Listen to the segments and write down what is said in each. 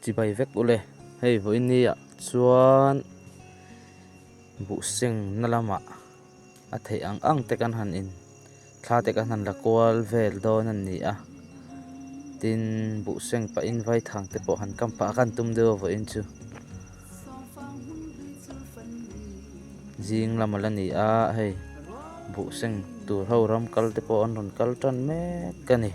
Chibai vek ule. Hei vawiin ah chuan buhseng na lamah a theih ang ang te kan han in thla te kan han la kual vel dawn a ni a tin buhseng pahin vaithang te pawh han kam pah a kan tum deuh a vawiin chu zing lam a la ni a hei buhseng tur ho ram kal te pawh an rawn kal tan mek a ni.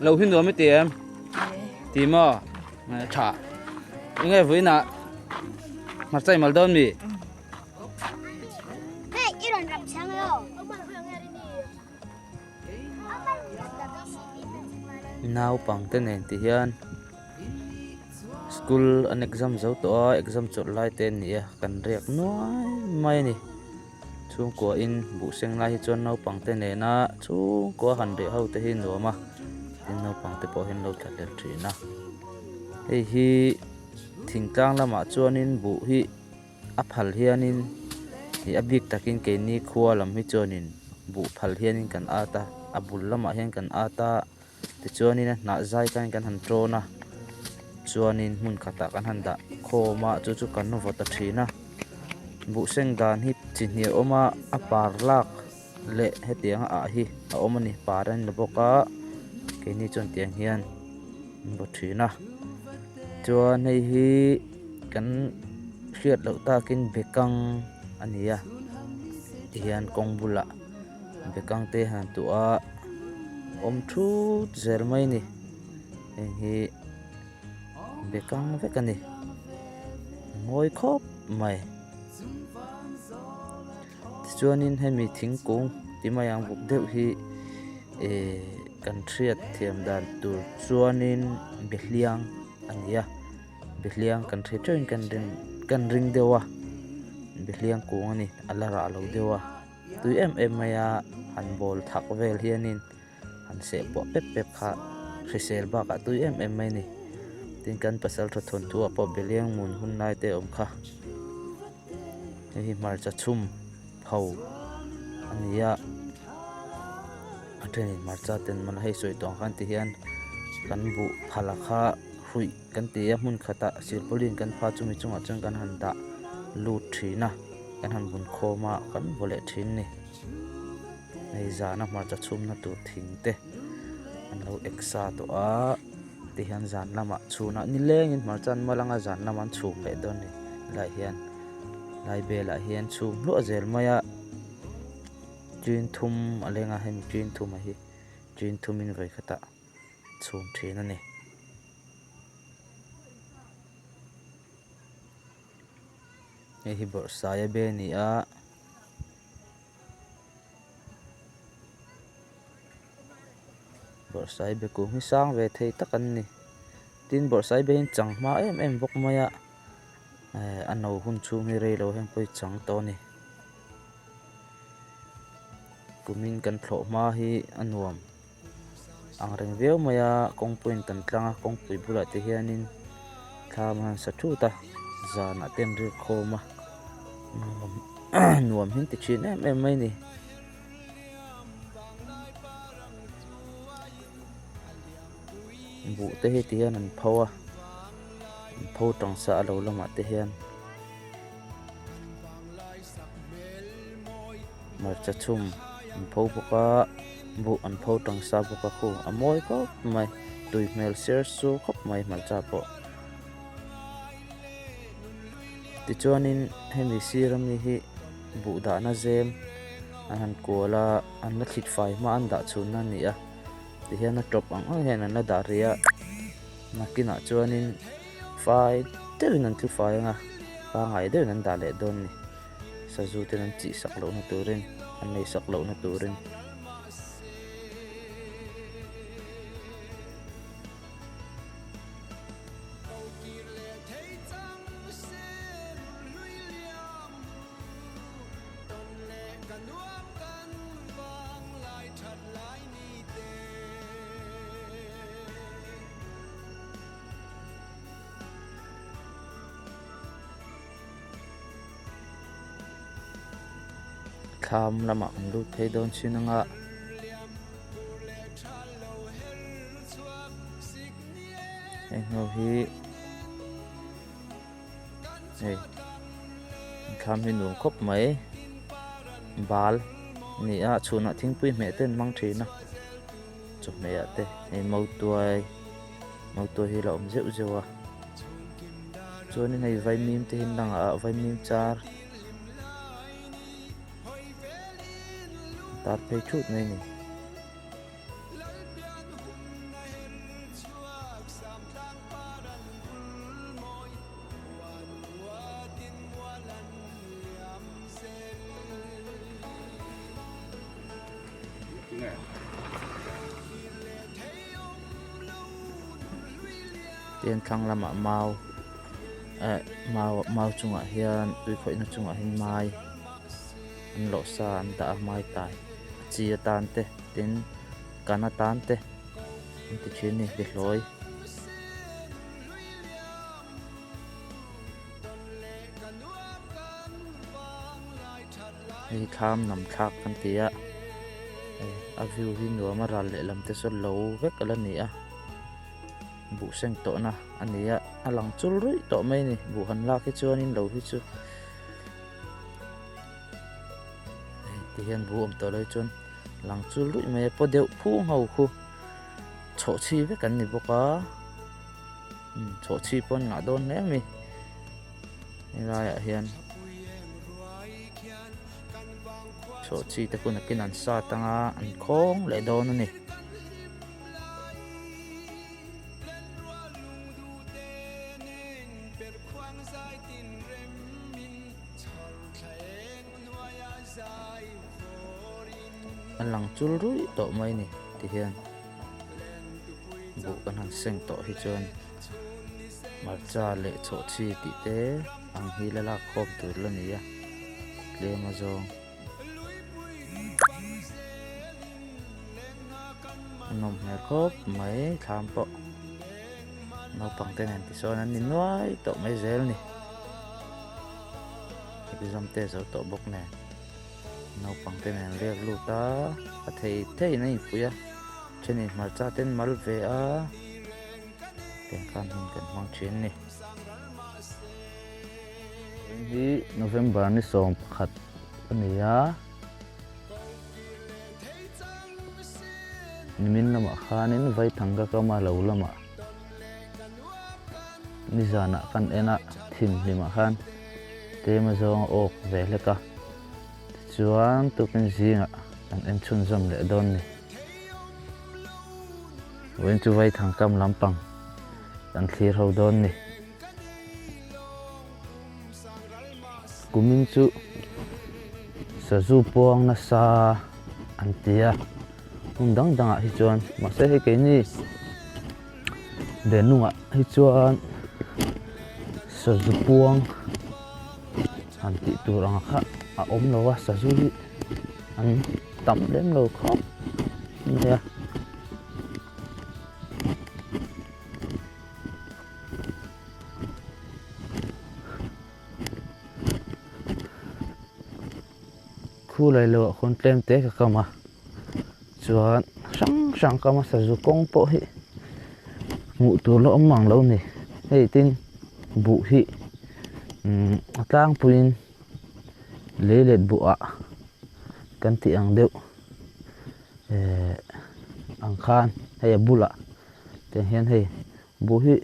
Lo hi nuam i ti em? Ti maw? Tha. Enge vuina hmarcha i mal dawn mi? Hei, i rawn rap chang lo. Naupangte nen ti hian school an exam zo tawh a, exam chawlh lai te an ni a, kan riak nuai mai a ni. Chhungkua in buh seng lai hi chuan naupang te nena chhungkua han reh ho te hi nuam a tin naupang te pawh hi an lo tla hlel thin a hei hi thingtlang lamah chuanin buh hi a phal hianin ih a bik takin keini khua lam hi chuanin buh phal hianin kan at a a bul lamah hian kan at a tichuanin a hnah zai khan kan han tawn a chuanin hmun khatah kan han dah khawm a chu chu kan vaw ta thin a buhseng dan hi chi hnih a awm a a par lak leh hetiang a ah hi a awm a ni par a ni lo bawk a keini chuan tiang hian an vaw thin a chuan hei hi kan hriat loh takin bekang a ni a tihian kawng bulah. Bekang te han tuah a awm thut zel mai a ni heng hi bekang vek a ni mawi khawp mai tichuanin hemi thingkung ti mai ang buk deuh hi ehh kan hriat thiam dan tur chuanin behliang a ni a behliang kan hre teuhin kan rin kan ring deuh a behliang kung a ni a la rah lo deuh a. Tui em em mai a, han bawl thak vel hianin han seh pawh pep pep kha hrisel bakah tui em em mai a ni. Tin kan pasal tha thawnthu ah pawh Beliang mun hun lai te a awm kha. Hei hi hmarcha chhum pho a ni a, a thenin hmarcha ten man a hei sawi tawh ang khan ti hian kan buh phal a kha hruih kan ti a hmun khatah silpauline kan pha chumi chungah chuan kan han dah lut thin a. Kan han bun khawm a kan vaw leh thin ni. Hei zana hmarcha chhumna tur thing te an lo ek sa tawh a tihian zan lamah chhunah nilengin hmarcha an mal anga zan lamah an chhum leh dawn ni helaiah hian lai velah hian chhum hluah zel mai a ṭin thum a leng a hemi ṭin thum a hi ṭin thumin vawi khatah chhum ṭhin a ni. Hei hi bawrhsaia be a ni a. Bawrhsai be kung hi sang ve thei tak an ni. Tin bawrhsai be hi an chang hma em em bawk mai a eh a no hun chhung hi rei lo heng pawh hi chang tawh a ni. Kumin kan thlawh hma hi a nuam ang reng viau mai a kawngpuiin kan tlang a kawngpui bulah te hianin thla an han sa thut a zanah te an rik khawm a nuam nuam hi an ti thin em em mai a ni. Buh te hi ti hian an pho a an pho tang sa a lo lamah te hian. Hmarcha chhum an pho bawk a buh an pho tang sa bawk a khu a mawi khawp mai tui hmel ser sur khawp mai hmarcha pawh tichuanin hemi sir ami hi buh dahna zem an han kual a an la thlit fai hma an dah chhunna a ni a tihian a tawp ang ang hian an la dah rih a nakinah chuanin fai deuhin an tlu fai ang a pangngai deuhin an dah leh dawn a ni. Sazu ten an chih sak lohna turin an nei sak lohna turin. Thlam lamah kan lut phei dawn chin anga. Heng ho hi hei thlam hi nuam khawp mai bal a ni a chhunah thingpui hmeh te an hmang thin a chawhmeh ah te hei mautuai mautuai hi a la awm zeuh zeuh a chuanin hei vaimim te hi an la ngah a vaimim char. Tar phei thut mai a ni. Tin thlang lamah mau eh mau mau chungah hian tui khawihna chungah hian mai an lawh sa an dah a mai tai a chi atan te tin kan atan te an ti thin a ni behlawi. Hei thlam nam thlak kan ti a hei a view hi nuam a ral lehlam te saw lo vek a la ni a buh seng tawhna a ni a a lang chul ruih tawh mai a ni buh han lak hi chuanin lo hi chu hei ti hian buh awm tawh lo hi chuan lang chul ruih mai a paw deuh phung ho khu chhawhchhi vek an ni bawk a chhawhchhi pawh an ngah dawn hle a mi. Helaiah hian chhawhchhi te hun akin an sat anga an khawng leh dawn a ni. A lang chul ruih tawh mai a ni tihian buh kan han seng tawh hi chuan. Hmarcha leh chhawhchhi tih te ang hi la lak khawm tur la ni a tlem a zawng a nawm hmel khawp mai thlam pawh naupang te nen tisawn an ni nuai tawh mai zel a ni exam te zo tawh bawk nen naupang te nen riak lut a a thei theiin a inpui a thenin hmarcha ten mal ve a. Tiang khan hun kan hmang thin a ni. Tun hi November ni 11 a ni a. Nimin lamah khanin Vaithanga kama lo lamah nizanah kan en a, thinhlimah khan tlem azawng a awk ve hlek a. Tichuan tukin zingah kan en chhunzawm leh dawn a ni. Vawiin chu Vaithang kam lampang kan thlir ho dawn ni. Kumin chu sazu puang nasa an ti a, hmun dang dangah hi chuan mahse hei keini Denlungah hi chuan sazu puang han tih tur ang kha a awm lo a, sazu hi an tam lem lo khawp mai a. Khu lai lo ah khawn tlem te ka kam a chuan hrang hrang kam a sazu kawng pawh hi hmuh tur la awm mang lo a ni hei tin buh hi umm a tlangpuiin lei let buh ah kan tih ang deuh ehh ang khan hei a bulah tiang hian hei buh hi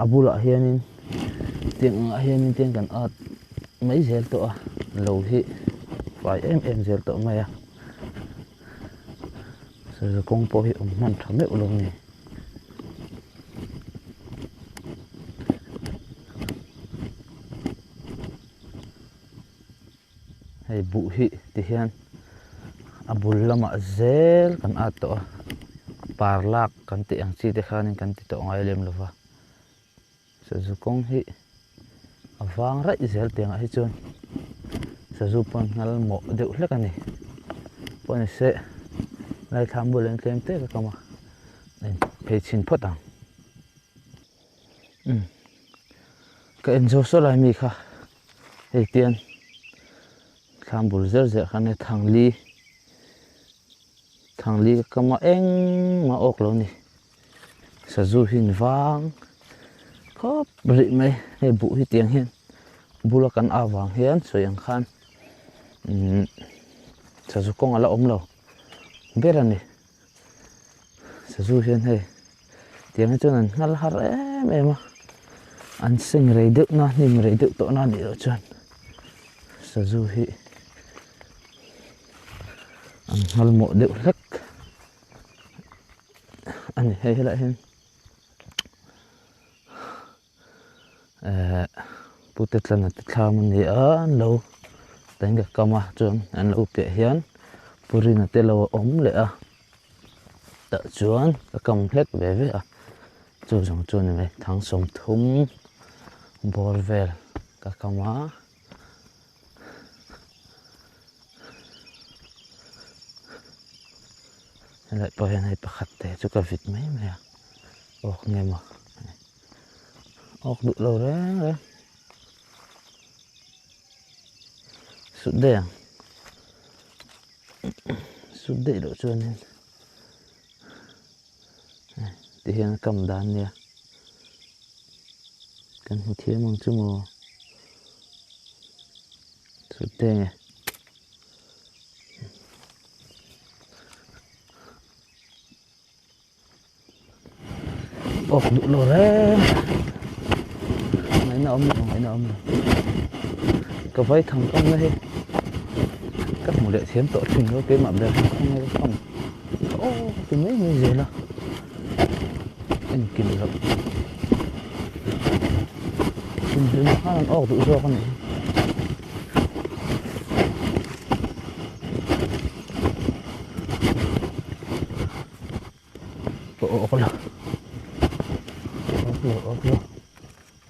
a bulah hianin tiang angah hianin tiang kan at mai zel tawh a lo hi fai em em zel tawh mai a sazu kawng pawh hi awm hman tha meuh lo a ni. Hei buh hi ti hian a bul lamah zel kan at tawh a par lak kan tih ang chi te khanin kan ti tawh ngai lem lova sazu kawng hi a vang raih zel tiangah hi chuan sazu pawn nghal mawh deuh hlek a ni pawh ni se laithlam bulah hian tlem te ka kam a phei chhin phawt ang. Ka en zo saw lai mi kha hei tian. Thlam bul zer zer khan hei thangli thangli ka kam a engmah awk lo a ni sazu hi an vang khawp rih mai hei buh hi tiang hian bula kan au vang hian sawi ang khan umm sazu kawng a la awm lo ber a ni sazu hian hei tiang hi chuan an nghal har em em a an seng rei deuh na hnim rei deuh tawh na anih loh chuan sazu hi an nghal mawh deuh hlek a ni hei helaiah hian ehh pute tlan a ti thlam a ni a an lo tengge kam a chuan an lo piah hian purina te lo a awm leh a tah chuan ka kam hlek ve ve a chu zawng chu a ni mai thang 30 bawr vel ka kam a. Helai pawh hian hei pakhat te chu ka vit mai mai a awk nge maw awk duh lo reng reng sut daih ang sut daih loh chuanin ti hian a kam dan nia kan hmu thiam ang chu maw sut daih nge. Awk duh lo reng ngaihna awm lo ngaihna awm lo ka vai thang kam na hi ka hmu leh thiam tawh thin lo keimah ber hi khawnge ka kam aw ti mai mai zel a engkim loh inhlim khan an awk duh zawk a nih hi. Awk lo awk lo awk lo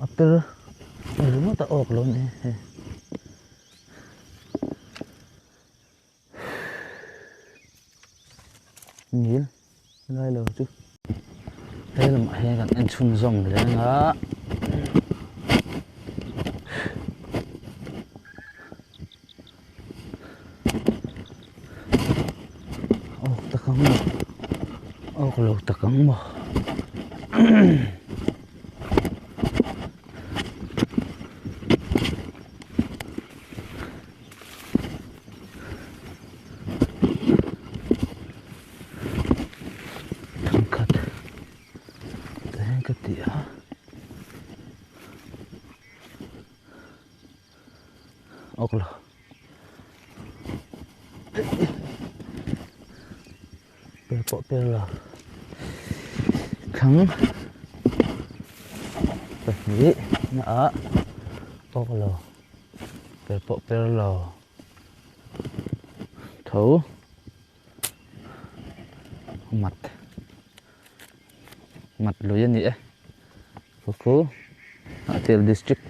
a per ringawt a awk lo ni hei ngil lai lo chu he lamah hian kan en chhunzawm reng a. Awk tak ang maw awk lo tak ang maw thangkhat te ka ti a. Awk lo per pawh per lo thlang pahnih na ah awk lo per pawh per lo tho mat mat lui a ni e. Khuku Hnahthial District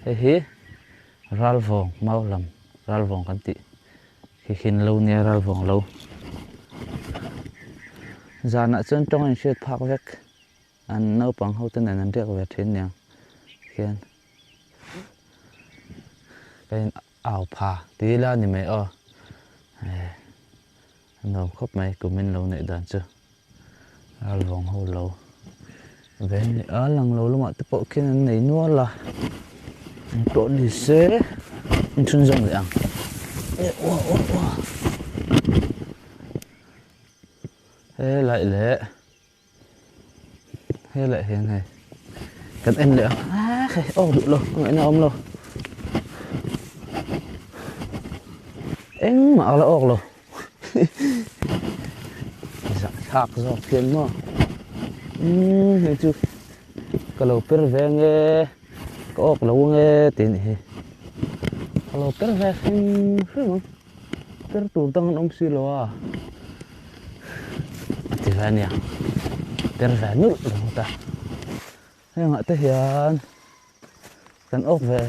hei hi Ralvawng mau lam Ralvawng kan tih khi khin lo nia Ralvawng lo zanah chuan tawng a inhriat phak vek an naupang ho te nen an riak ve thin niang khian ka in au pha ti ila ni mai aw a nuam khawp mai kum in lo neih dan chu. Ralvawng ho lo ve ni a lang lo lamah te pawh khian an nei nual a an tawh ni se an chhunzawm leh ang helai leh helai hian hei kan en leh ang hei aw duh lo ngaihna a awm lo engmah a la awk lo. Zahthlak zawk hian maw umm hei chu ka lo per ve nge ka awk lo nge tih a nih hi ka lo per ve hrim hrim ang per tur dang an awm si lo a a ti ve a nia per ve nulh ringawt a hengah te hian Kan awk ve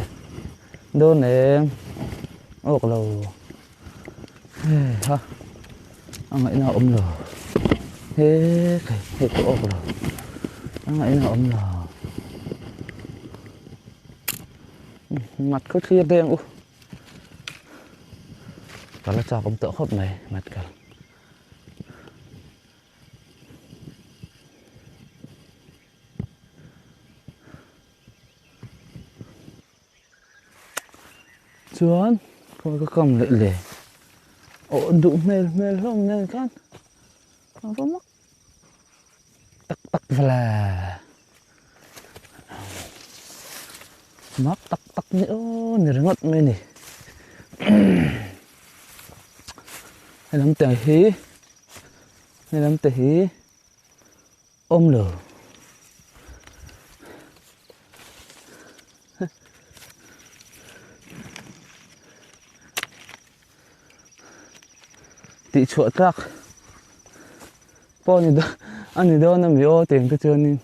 dawn eng awk lo hei ha a ngaihna a awm lo he khai hei pawh awk lo a ngaihna a awm lo mat khaw thlir deng u. Kal a chak awm tawh khawp mai mat kal. Chuan khawi ka kam leh le aw duh hmel hmel hlawm nen khan a va mak tak tak vela mak tak tak ni aw ni ringawt mai ni helam te hi helam te hi awm lo. Tih chhuah tlak pawh ni dawn a ni dawn a mi aw tiang te chuanin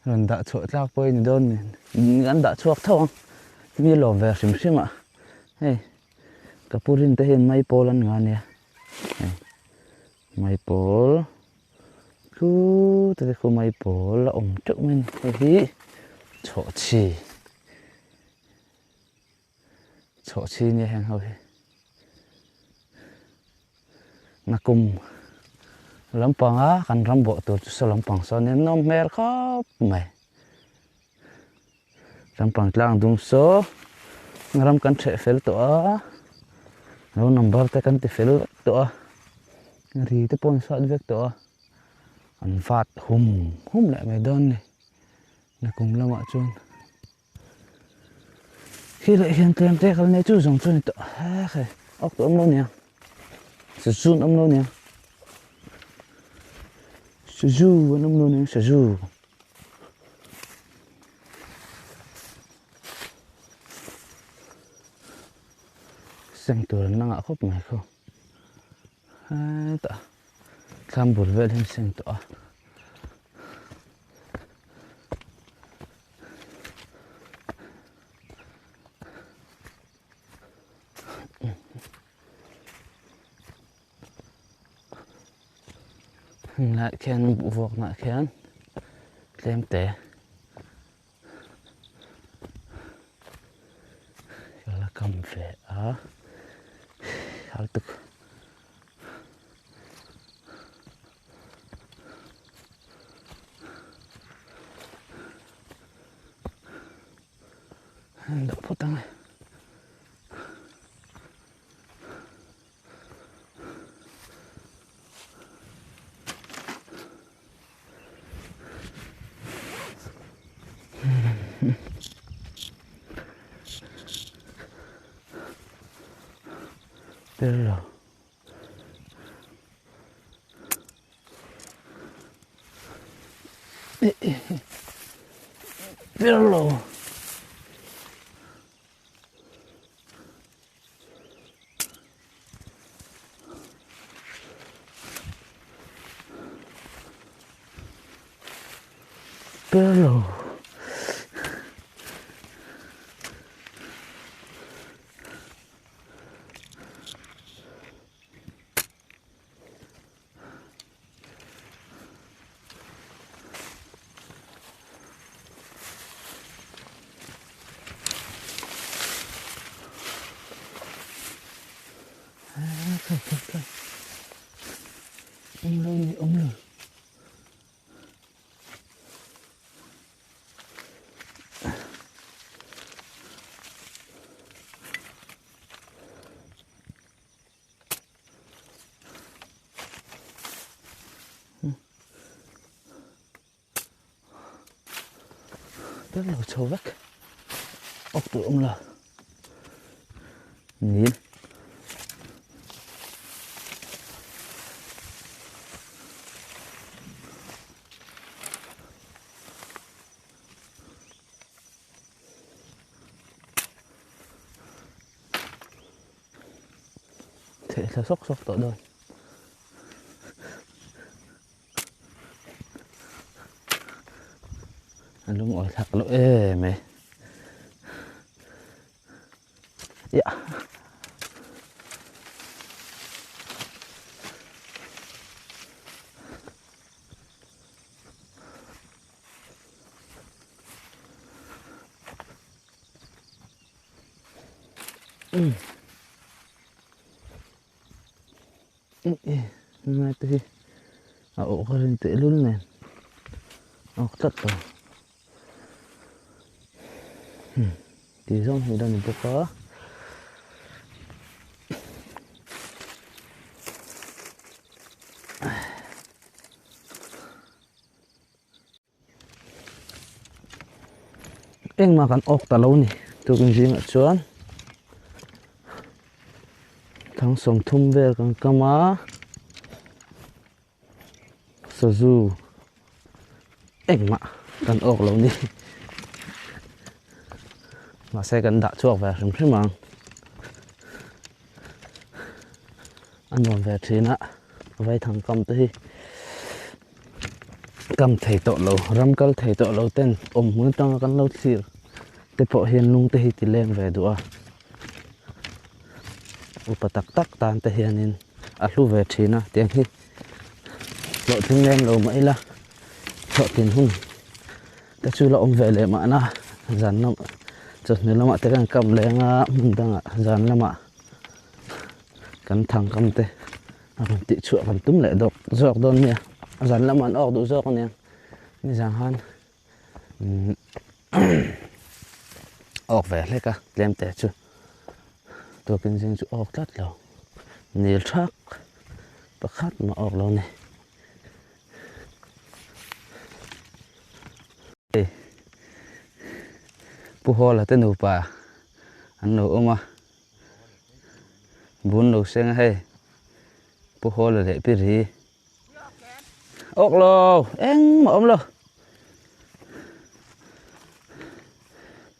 rawn dah chhuah tlak pawh a ni dawn nen an dah chhuak tho ang mi lawm ve hrim hrim a hei ka pu rin te hian maipawl an ngah ania hei. Maipawl chu te khu maipawl a awm teuh mai a ni hei hi chhawhchhi chhawhchhi nia heng ho hi nakum lampanga kan ram bawh tur chu saw lampang sawn in nawm hmel khawp mai lampang tlang dum saw ram kan ṭheh fel tawh a lo number te kan ti fel vek tawh a ri te pawh an hriat vek tawh a an vat hum hum leh mai dawn a ni nakum lamah chuan khi leh hian tlem te kal nei chu zawng chu a ni tawh hek e awk tawh awm lo nia sazu an awm lo nia sazu an awm lo nia sazu. Seng tur an la ngah khawp mai khaw hetah thlam bul vel hi an seng tawh a. Heng khian buhvuak nah khian tlem te ka la kam ve a hal tuk dah phawt ang e. Perlo. Perlo. Perlo. Awm lo ni awm lo. Ber lo chho vek awk tur awm lo nil Theh thla sawk sawk tawh dawn. A lungawi thlak loh em e. Yah. Ngai te hi a awh ka rin tehlul nen a awk tlat lo. Tih zawng hi la ni bawk a. Engmah kan awk ta lo ni tukin zingah chuan thang 30 vel kan kam a sazu engmah kan awk lo ni mahse kan dah chhuak ve hrim hrim ang a nuam ve thin a vaithang kam te hi. Kam thei tawh lo, ram kal thei tawh lo ten awm hmun atanga kan lo thlir te pawh hian lung te hi ti leng ve duh a. Upa tak tak tan te hianin a hlu ve thin a, tiang hi hlawhtling lem lo mah ila hlawhtlin hun te chu la awm ve leh mahna zan lam chawhnu lamah te kan kam leng a hmun dangah zan lamah kan thang kam te. A rawn tih chhuah kan tum leh dawk zawk dawn nia zan lamah an awk duh zawk ania nizan khan awk ve hlek a tlem te chu tukin zing chu awk tlat lo nil thak pakhat mah awk lo ni Pu Hawla te nupa an lo awm a. Bun lo seng a hei Pu Hawla leh Pi Ri Awk lo engmah awm lo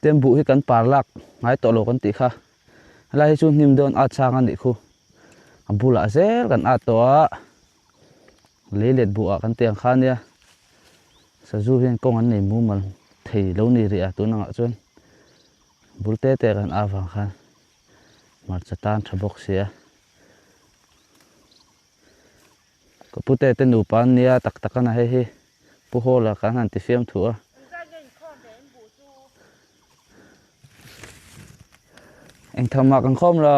Tem buh hi kan par lak ngai tawh lo kan tih kha helai hi chu hnim dawn at chang a nih khu a bulah zel kan at tawh a lei let buh ah kan tih ang kha ania sazu hian kawng an nei mumal thei lo ni rih a tun angah chuan. Bul te te kan a vang khan hmarcha tan tha bawk si a. Ka pu te te nupa an nia tak tak a na hei hi Pu Hawla khan han ti fiam thu a. Eng tham mah kan khawm lo.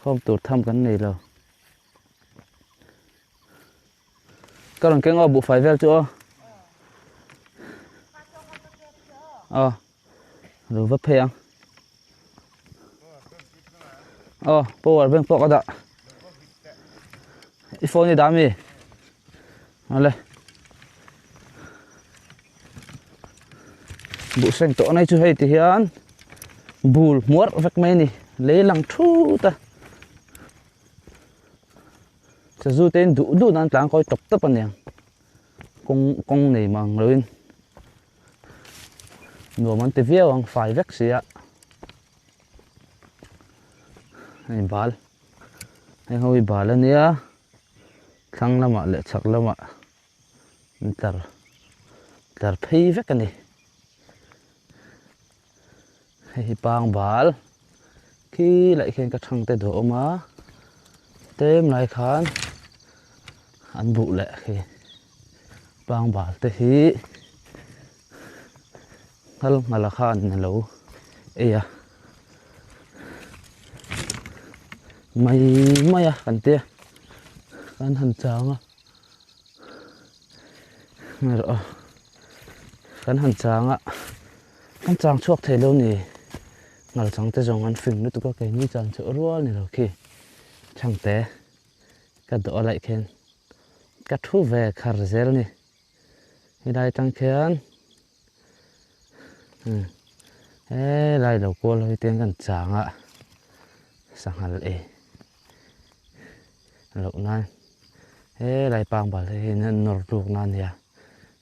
Khawm tur tham kan nei lo. Ka rawn keng aw buhfai vel chu aw. Aw. Lo va phei ang. Aw, power bank pawh ka dah. I phone i dah mi? Ale. Buh seng tawh nai chu hei ti hian bul hmuar vek mai ni. Lei lang thut a. Sazu te in duh duh nan tlang kawi tawp tawp aniang kawng kawng nei mang lo in nuam an ti viau ang fai vek si a hei bal hei ho hi bal ania thlang lamah leh chhak lamah an tlar tlar phei vek ani Hei hi pangbal khi laih khian ka thang te duh a awm a tlem lai khan an buh leh khi pangbal te hi nghal nghal a khan a lo ei a mai mai a kan tia kan han chang a erawh kan han chang a. Kan chang chhuak thei lo ni. Ngal chang te zawng an fing lutuk a keini chan chu rual ni lo khi. Chhangte ka dawh a laih khian ka thu ve khar zel ni. Helai atang khian helai lo kual hawi te hian kan chang a sanghal ei loh nan helai pangbal te hian an nawr tluk nan a nia.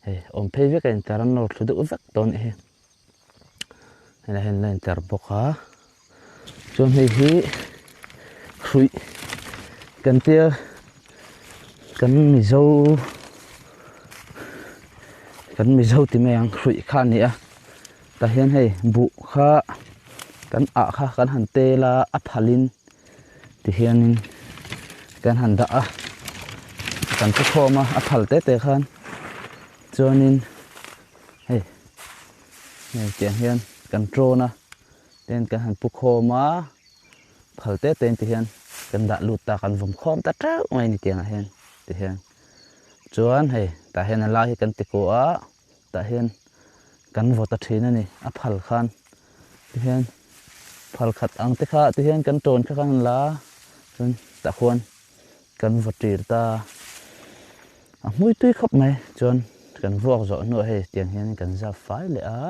Hei awm phei vek a intlar an nawr thlu deuh vek tawh a nih hi helai hian la intlar bawk a chuan hei hi hruih kan tia kan mizo kan mizo ti mai ang hruih kha a ni a tah hian hei buh kha kan ah kha kan han tel a a phalin ti hianin kan han dah a kan pu khawm a a phal te te khan chuanin hei hei tiang hian kan trawn a ten kan han pu khawm a Phal te te in ti hian kan dah lut ta kan vawm khawm ta teuh mai a ni tiangah hian ti hian chuan hei tah hian a lai hi kan ti kuah a tah hian kan vaw ta thin a ni a phal khan ti hian phal khat ang te kha ti hian kan tawn kha khan la chuan tah khuan kan vaw tir ta a hmui tui khawp mai chuan kan vuak zawh hnuah hei tiang hian kan zap fai leh a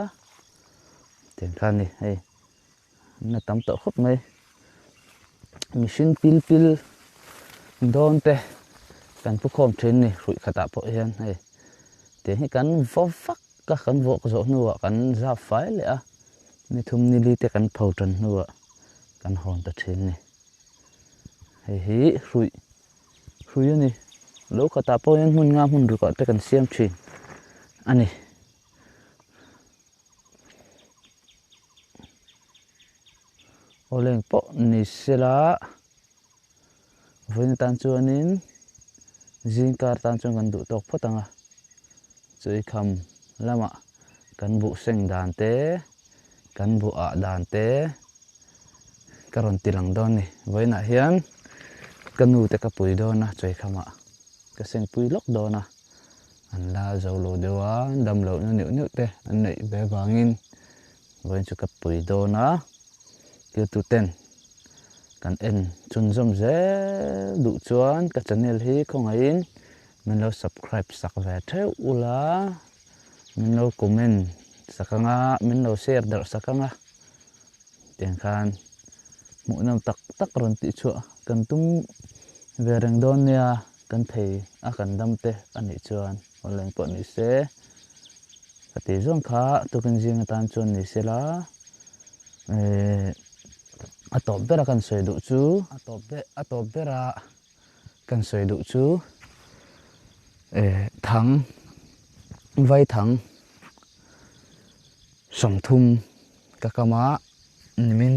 tiang khan a ni hei. An la tam tawh khawp mai. Mihring pil pil dawn te kan pu khawm thin ni hruih khatah pawh hian hei tiang hi kan vaw vak a kan vawk zawh hnuah kan zap fai leh a ni thum ni li te kan pho tan hnuah kan hawn ta thin ni. Hei hi hruih hrui a ni lo khatah pawh hian hmun nga hmun rukah te kan siam thin a ni. Awleng pawh ni sela vawiin atan chuanin zing kar tan chuan kan duh tawk phawt ang a chuikham lamah kan buh seng dan te kan buh ah dan te ka rawn ti lang dawn a ni vawiinah hian ka nu te ka pui dawn a chuikhamah ka seng pui lawk dawn a. An la zo lo deuh a, dam lohna neuh neuh te an neih ve avangin vawiin chu ka pui dawn a, thiltu ten kan en chhunzawm zel duh chuan ka channel hi khawngaihin min lo subscribe sak ve theuh ula, min lo comment sak ang a, min lo share darh sak ang a, tiang khan hmuhnawm tak tak rawn tihchhuah kan tum ve reng dawn nia. Kan thei a kan dam te a nih chuan online pawh ni se ka tih zawng kha tukin zing atan chuan ni se la eh a tawp ber a kan sawi duh chu a tawp ber a tawp ber a kan sawi duh chu eh thang vai thang 30 ka kam a nimin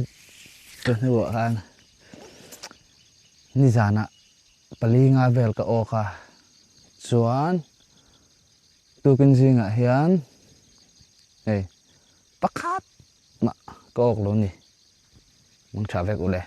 ka hnuah khan nizanah. Pali nga vel ka awk a, chuan tukin zingah hian hei pakhat mah ka awk lo ni, mang tha vek ule.